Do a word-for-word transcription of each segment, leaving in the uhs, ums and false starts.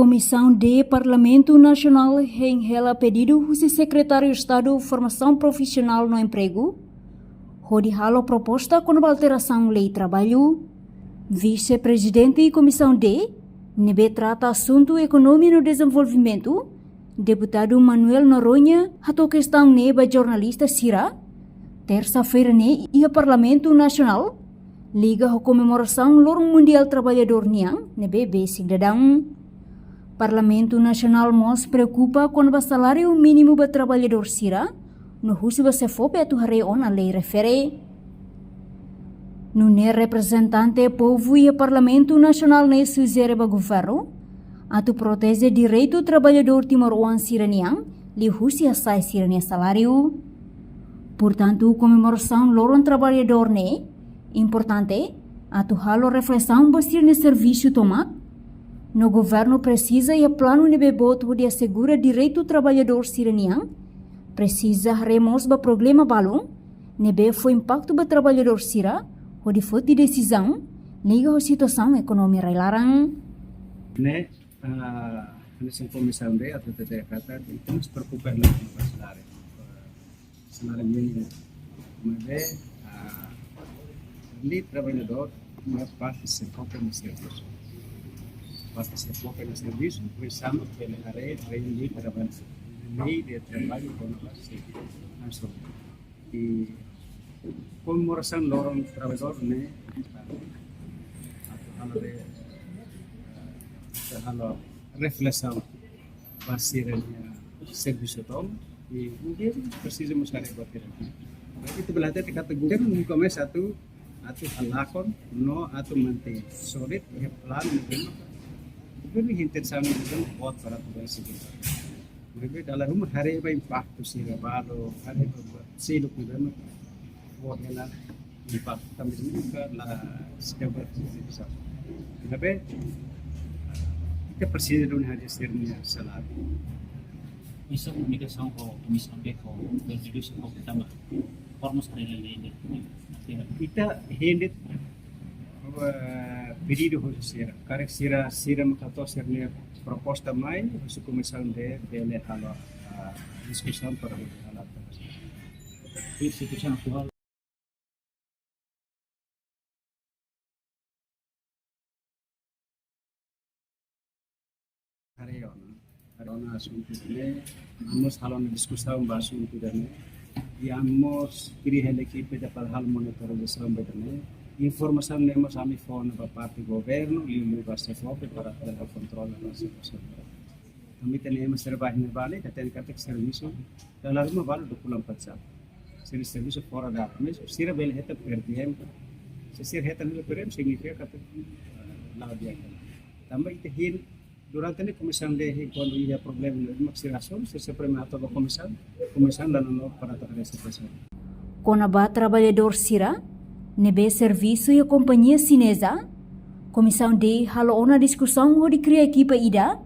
Komisaun D Parlamentu Nasionál hein hela pedidu husi Sekretáriu Estadu Formasaun Profisionál no Empregu, hodi halo proposta kona-ba alterasaun lei traballu. Vise-Prezidente Komisaun D, ne'ebé trata asuntu ekonomia no dezenvolvimentu, Deputadu Manuel Noronha, hato'o kestaun ne'e ba jornalista sira, tersa-feira ne'e iha Parlamentu Nasionál, liga ho komemorasaun Loron Mundiál Traballadór nian, ne'ebé besik daudaun. Parlamentu Nasionál mós preokupa kona-ba saláriu mínimu ba traballadór sira, no husu ba SEFOPE atu haree ona lei refere. Nune'e reprezentante povu iha Parlamentu Nasionál ne'e sujere ba governu atu proteje direitu traballadór timoroan sira-nian, liuhusi hasa'e sira-nia saláriu. Portantu, komemorasaun Loron Traballadór ne'e importante atu halo reflesaun ba sira-nia servisu tomak, no governu presiza iha planu ne'ebé boot hodi asegura direitu traballadór sira-nian, presiza haree mós ba problema balun ne'ebé fó impaktu ba traballadór sira, hodi foti desizaun liga ho situasaun ekonomia rai-laran. Ne'e, ah, hanesan Komisaun D atu hatete katak, ita mós preokupa no ba saláriu. Saláriu mínimu. Maibé, ah, lei traballadór, maiór parte SEFOPE nia servisu. Parte SEFOPE nia servisu, pois sama, bele haree, haree lei traballu, lei de traballu, kona-ba servisu. Langsung. I komemorasaun Loron Traballadór ne'e, atu halo de, atu halo reflesaun ba sira-nia servisu tomak, i governu presiza mós haree ba sira. Ita bele hatete katak governu komesa atu, atu halakon, no atu mantein sólidu, iha planu ne'ebé governu intensaun ne'ebé boot para atu bele seguru. Maibé dala ruma haree ba impaktu sira balu, haree ba, ba seluk ne'ebé fó hela impaktu tanba ne'e la sida ba sida. Maibé ita presiza duni haree sira-nia saláriu. Misa komunikasaun ho Komisaun B ho Konstituisaun ho pertama. Formas haree lei ne'e. Ita hein de'it, eh, pedidu husi sira. Karik sira, sira mak hato'o sira-nia proposta mai, husi Komisaun D bele halo, ah, diskusaun para hodi halo. Situasaun atuál. Haree ona. Haree ona asuntu ne'e, ami mós halo ona diskusaun ba asuntu ne'e. I ami mós kria hela ekipa ida para halo monitorizasaun ba ne'e. Informasaun ne'e mós ami fó ona ba parte governu, liuliu ba SEFOPE para atu kontrola ba situasaun. Ami tenke ema sira ba iha ne'ebá ne'e, ita tenke katak servisu, dala ruma balu dua puluh empat jam. Sira servisu fora da, maibé sira bele hetan per diem. Se sira hetan hela per diem, signifika katak, eh, la'o di'ak. Tanba ita hein, durante ne'e Komisaun D hein kuandu iha problema ne'e, mak sira asaun, sira sempre mai hato'o ba Komisaun, Komisaun la nonook para atu haree situasaun. Kona-ba traballadór sira ne'ebé servisu iha kompañia xineza, Komisaun D halo ona diskusaun hodi kria ekipa ida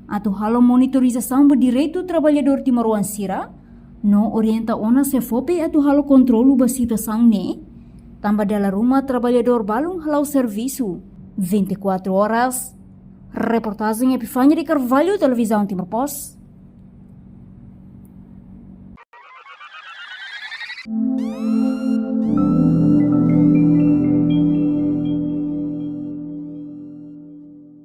atu halo monitorizasaun ba direitu traballadór timoroan sira, no orienta ona SEFOPE atu halo kontrolu ba situasaun ne'e, tanba dala ruma traballadór balun hala'o servisu vinte e quatro horas. Reportajen Epifania de Carvalho, Televizaun Timor Post.